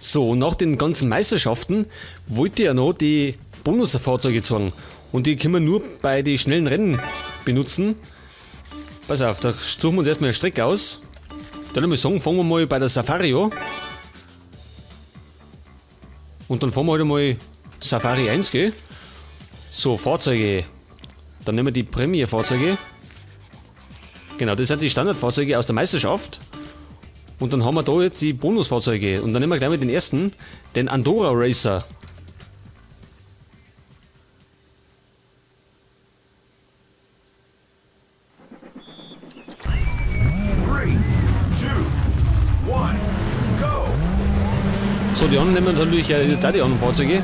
So, und nach den ganzen Meisterschaften wollte ich ja noch die Bonusfahrzeuge zeigen. Und die können wir nur bei den schnellen Rennen benutzen. Pass auf, da suchen wir uns erstmal eine Strecke aus. Dann würde ich sagen, fangen wir mal bei der Safari an. Und dann fahren wir halt einmal Safari 1, gell? So, Fahrzeuge. Dann nehmen wir die Prämie-Fahrzeuge. Genau, das sind die Standardfahrzeuge aus der Meisterschaft. Und dann haben wir da jetzt die Bonusfahrzeuge. Und dann nehmen wir gleich mal den ersten, den Andorra Racer. 3, 2, 1, go! So, die anderen nehmen wir natürlich jetzt auch die anderen Fahrzeuge.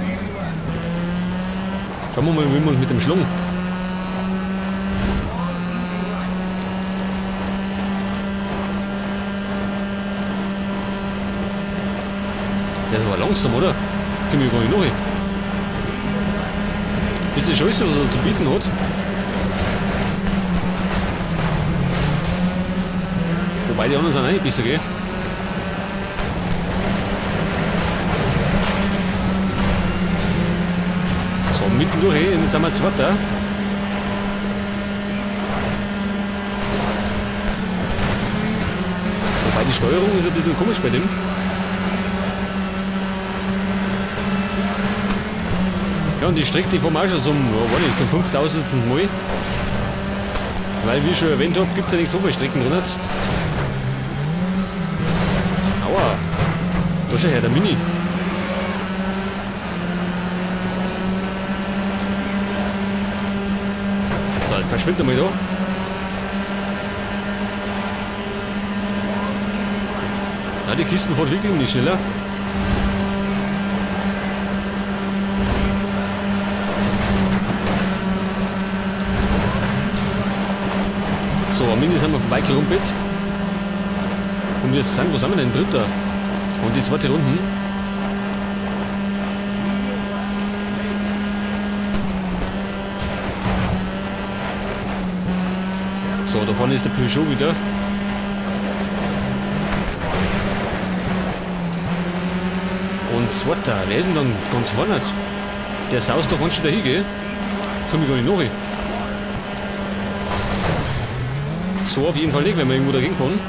Schauen wir mal, wie wir uns mit dem schlagen. Der ist aber langsam, oder? Komm ich gar nicht nach. Ist das alles, was er zu bieten hat? Wobei die anderen sind auch nicht besser, gell? So, mitten durch, jetzt sind wir Zweiter. Wobei die Steuerung ist ein bisschen komisch bei dem. Ja, und die Strecke, die fahren wir auch schon zum, ja, weiß nicht, zum 5000. Mal. Weil, wie ich schon erwähnt hab, gibt's ja nicht so viele Strecken drin. Aua. Da schau her, der Mini. So, jetzt verschwindet er mal da. Ja, die Kisten fahren wirklich nicht schneller. So, am Mini sind wir vorbeigerumpelt. Und wir sind, wo sind wir denn? Dritter. Und die zweite Runden. So, da vorne ist der Peugeot wieder. Und zweiter, wer ist denn dann ganz vorne? Der saust doch ganz schön dahin, gell? Komm ich gar nicht nach. So auf jeden Fall nicht, wenn wir irgendwo dagegen fahren.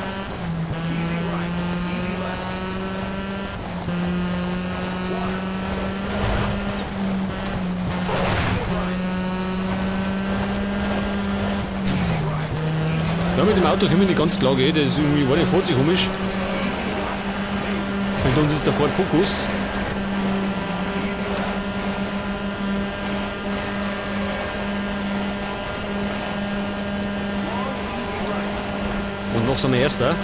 Ja, mit dem Auto komme ich nicht ganz klar, gell? Das ist irgendwie, war nicht, fährt sich komisch. Und uns ist der Ford Focus. Und noch so ein erster.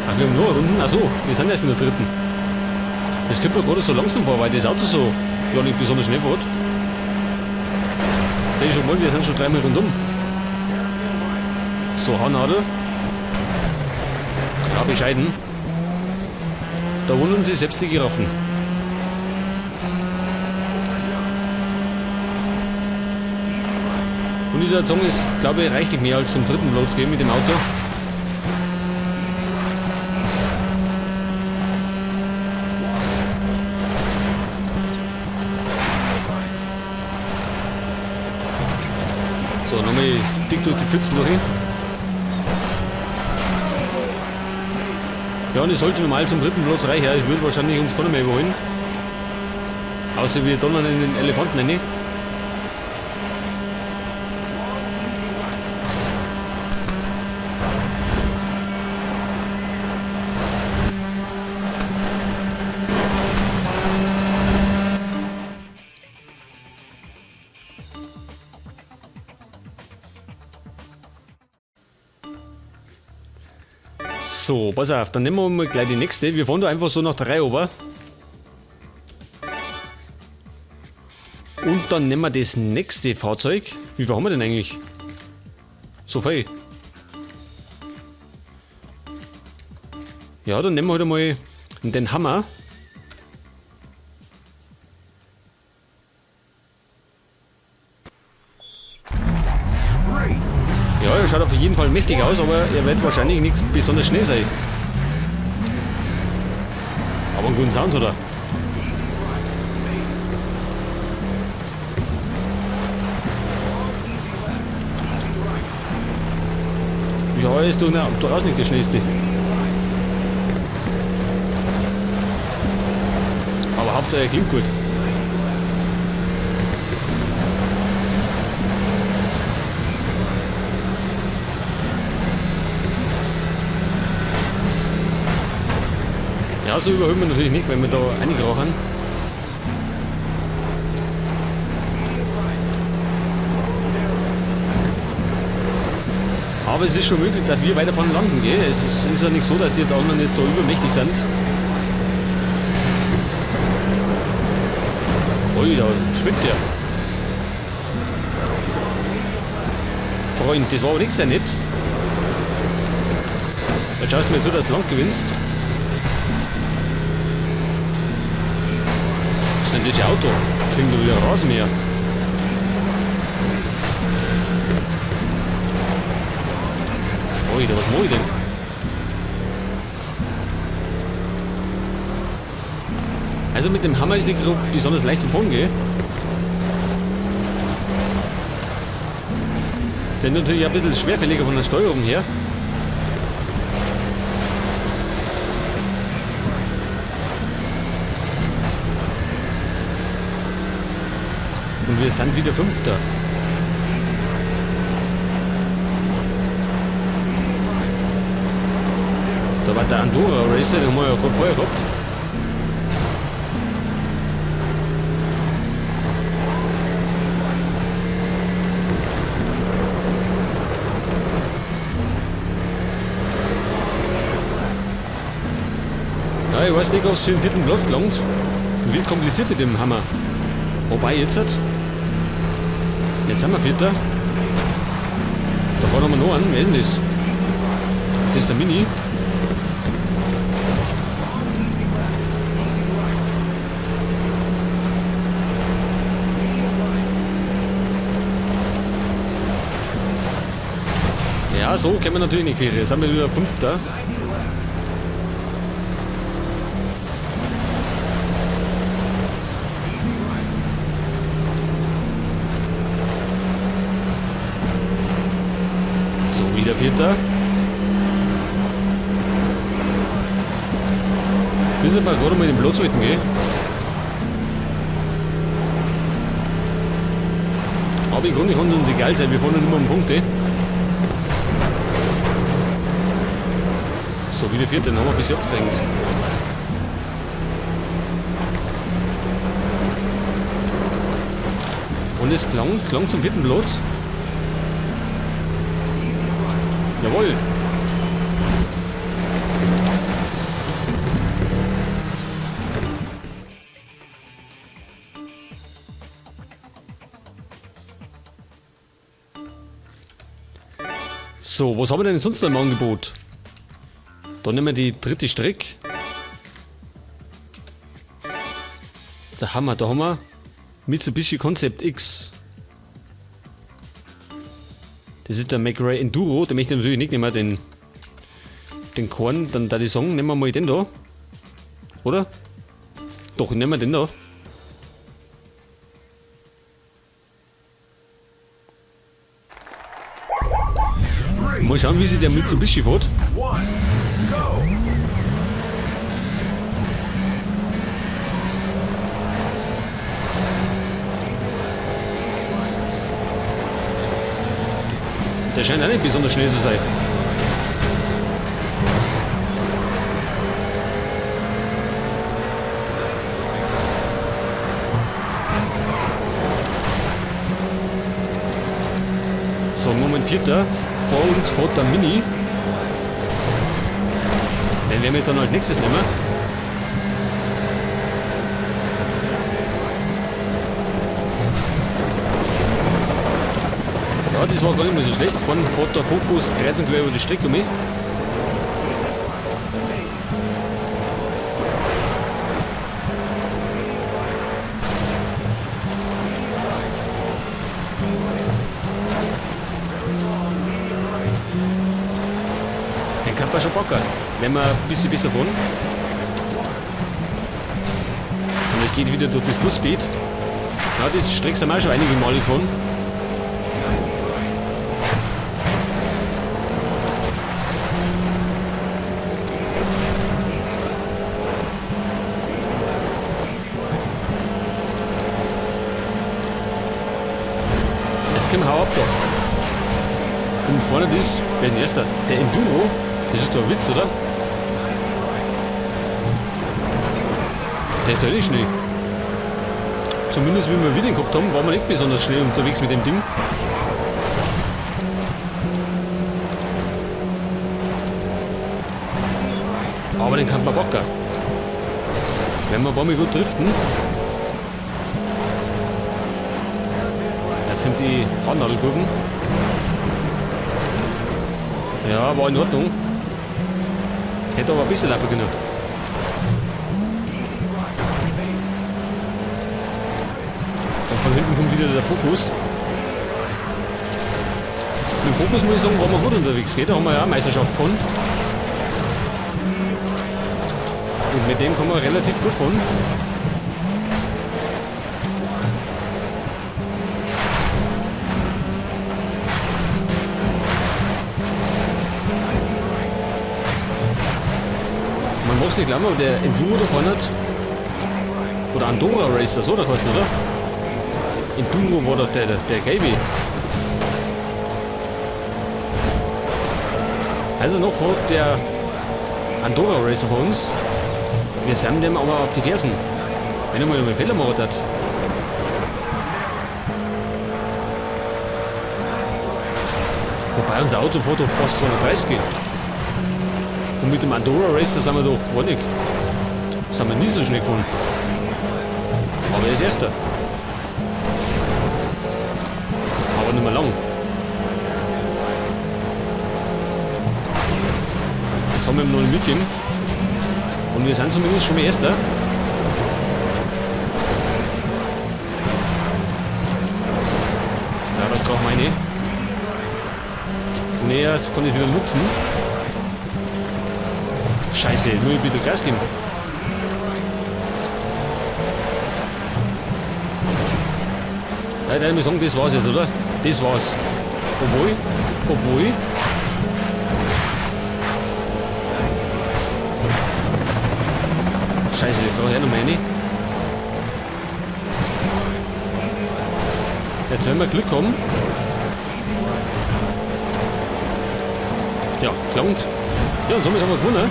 Ach, wir haben nur Runden. Achso, wir sind erst in der dritten. Das kommt mir gerade so langsam vor, weil das Auto so ja nicht besonders schnell fährt. Seh ich schon mal, wir sind schon dreimal rundum. So, Haarnadel. Ja, bescheiden. Da wundern sich selbst die Giraffen. Und dieser Song ist, glaube ich, reicht nicht mehr als zum dritten Platz gehen mit dem Auto. So, nochmal dick durch die Pfützen durch. Ja, und es sollte normal zum dritten Platz reichen. Ich würde wahrscheinlich uns keiner mehr überholen. Außer wir donnern in den Elefanten rein. So, pass auf, dann nehmen wir mal gleich die nächste. Wir fahren da einfach so nach 3 runter. Und dann nehmen wir das nächste Fahrzeug. Wie viel haben wir denn eigentlich? So viel. Ja, dann nehmen wir halt einmal den Hammer. Hammer schaut auf jeden Fall mächtig aus, aber er wird wahrscheinlich nichts besonders schnell sein. Aber einen guten Sound, oder? Ja, ist doch durchaus nicht der schnellste. Aber Hauptsache er klingt gut. Ja, so überholen wir natürlich nicht, wenn wir da reinkrachen. Aber es ist schon möglich, dass wir weiter vorne landen, gell? Es ist ja nicht so, dass die da anderen nicht so übermächtig sind. Ui, da schwimmt der. Freund, das war aber nicht sehr nett. Jetzt schaust du mir zu, dass du Land gewinnst. Was ist denn das Auto? Klingt doch wieder Rasenmäher. Ui, was mach ich denn? Also mit dem Hammer ist nicht besonders leicht zu fahren, gell? Der ist natürlich ein bisschen schwerfälliger von der Steuerung her. Und wir sind wieder Fünfter. Da war der Andorra Racer, den haben wir ja gerade vorher gehabt. Ja, ich weiß nicht, ob es für den vierten Platz gelangt. Wird kompliziert mit dem Hammer. Wobei jetzt hat. Jetzt sind wir Vierter. Da vorne haben wir noch einen. Wer ist denn das? Ist das der Mini? Ja, so können wir natürlich nicht viel. Jetzt haben wir wieder Fünfter. So, wieder Vierter. Müssen wir gerade mal den Platz halten, gell? Aber im Grunde kann es uns egal sein, wir fahren nur um Punkte. So, wieder Vierter, den haben wir ein bisschen abgedrängt. Und es klang zum vierten Platz. Jawohl. So, was haben wir denn sonst noch im Angebot? Da nehmen wir die dritte Strecke. Da haben wir Mitsubishi Concept X. Das ist der McRae Enduro, den möchte ich natürlich nicht nehmen, den Korn, dann da die Song, nehmen wir mal den da. Oder? Doch, nehmen wir den da. Mal schauen, wie sich der Mitsubishi fährt. Der scheint auch nicht besonders schnell zu sein. So, Moment Vierter. Vor uns fährt der Mini. Den werden wir dann halt nächstes nehmen. Ja, das war gar nicht mal so schlecht. Von fährt der Focus kreuz und quer über die Strecke mit. kann man schon packen, wenn wir ein bisschen besser fahren. Und es geht wieder durch das Flussbeet. Ja, das Strecke sind wir auch schon einige Male gefahren. Jetzt komm, hau ab da. Und vorne das, wer ist denn erster? Der Enduro? Das ist doch ein Witz, oder? Der ist doch eh nicht schnell. Zumindest wie wir wieder gehabt haben, waren wir nicht besonders schnell unterwegs mit dem Ding. Aber den kann man packen. Wenn wir ein paar Mal gut driften. Jetzt kommt die Haarnadelkurven. Ja, war in Ordnung. Hätte aber ein bisschen laufen können. Und von hinten kommt wieder der Focus. Mit dem Focus muss ich sagen, waren wir gut unterwegs, gell? Da haben wir ja auch Meisterschaft gewonnen. Und mit dem kann man relativ gut fahren. Man mag es nicht glauben, aber der Enduro da vorne hat. Oder Andorra Racer, so der heißt, oder? Enduro war doch der Gelbe. Also noch folgt der Andorra Racer von uns. Wir sind dem aber auf die Fersen. Wenn er mal einen Fehler gemacht hat. Wobei unser Auto fährt doch fast 230 geht. Und mit dem Andorra Racer sind wir doch, war nicht. Sind wir nie so schnell gefahren. Aber er ist Erster. Aber nicht mehr lang. Jetzt haben wir ihm noch nicht mitgegeben. Und wir sind zumindest schon mal Erster. Ja, da brauchen wir eine. Nee, das kann ich wieder nutzen. Scheiße, nur ein bisschen Gas geben. Ja, ich muss sagen, das war's jetzt, oder? Das war's. Obwohl. Scheiße, ich brauche ja noch mal eine. Jetzt werden wir Glück haben. Ja, gelangt. Ja, und somit haben wir gewonnen.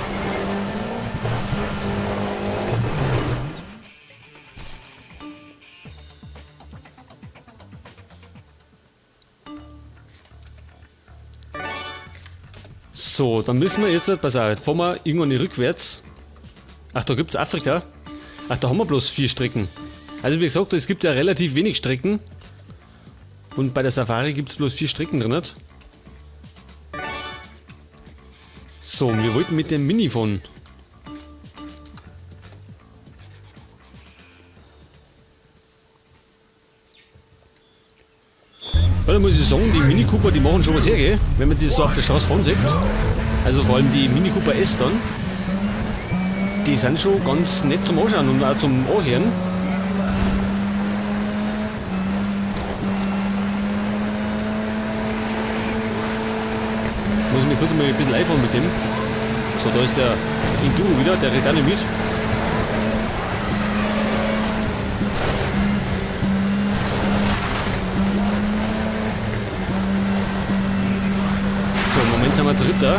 So, dann müssen wir jetzt, pass auf, jetzt fahren wir irgendwann rückwärts. Ach, da gibt's Afrika. Ach, da haben wir bloß 4 Strecken. Also wie gesagt, es gibt ja relativ wenig Strecken. Und bei der Safari gibt's bloß 4 Strecken drin. So, und wir wollten mit dem Mini fahren. Ja, da muss ich sagen, die Mini Cooper, die machen schon was her, gell? Wenn man die so auf der Straße fahren sieht. Also vor allem die Mini Cooper S dann. Die sind schon ganz nett zum Anschauen und auch zum Anhören. Muss ich mich kurz mal ein bisschen einfahren mit dem. So, da ist der Enduro wieder, der rennt auch nicht mit. So, im Moment sind wir Dritter.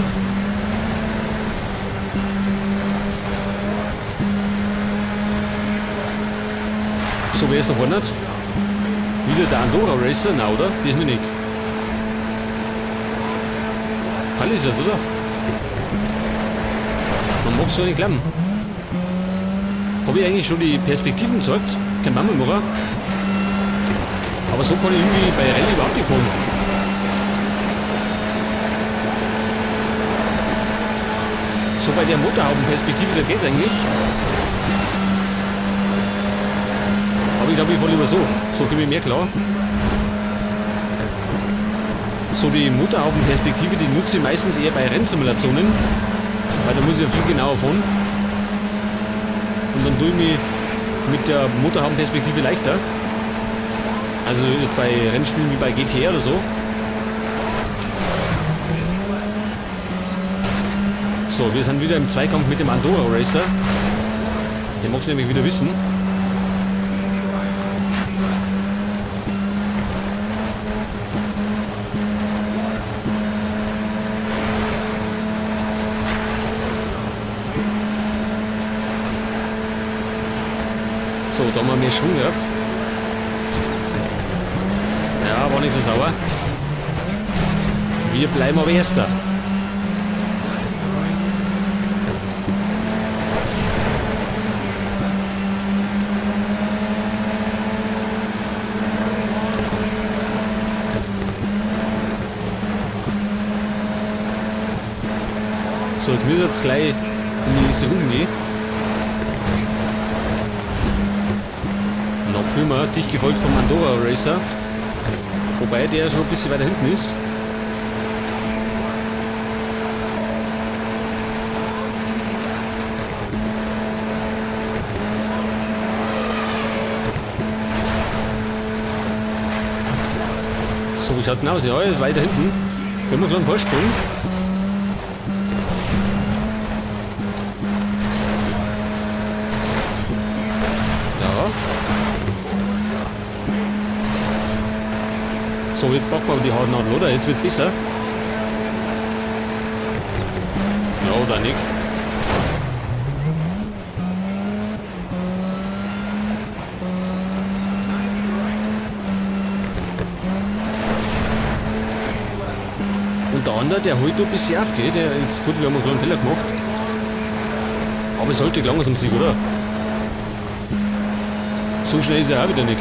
So, wer ist da vorne? Wieder der Andorra Racer? Na, oder? Das ist mir nicht. Fall ist das, oder? Man mag es so nicht glauben. Hab ich eigentlich schon die Perspektiven gezeigt? Kein Mama machen. Aber so kann ich irgendwie bei Rallye überhaupt nicht fahren. So bei der Motorhaubenperspektive, da geht's eigentlich. Aber ich glaube, ich fahre lieber so. So komme ich mehr klar. So die Motorhaubenperspektive, die nutze ich meistens eher bei Rennsimulationen, weil da muss ich ja viel genauer fahren. Und dann tue ich mich mit der Motorhaubenperspektive leichter. Also bei Rennspielen wie bei GTR oder so. So, wir sind wieder im Zweikampf mit dem Andorra Racer. Den magst du nämlich wieder wissen. So, da haben wir mehr Schwung drauf. Ja, war nicht so sauer. Wir bleiben aber Erster. So, jetzt müssen wir jetzt gleich in die nächste Runde gehen. Noch führen wir, dicht gefolgt vom Andorra Racer. Wobei der schon ein bisschen weiter hinten ist. So, wie schaut's denn aus? Ja, ist weiter hinten. Können wir einen kleinen Vorsprung. Ja. So, jetzt packen wir die Haarnadel, oder? Jetzt wird's besser. Ja, oder nicht? Und der andere, der holt da ein bisschen auf, gell? Der, jetzt, gut, wir haben einen kleinen Fehler gemacht. Aber es sollte gelangen zum Sieg, oder? So schnell ist er auch wieder nicht.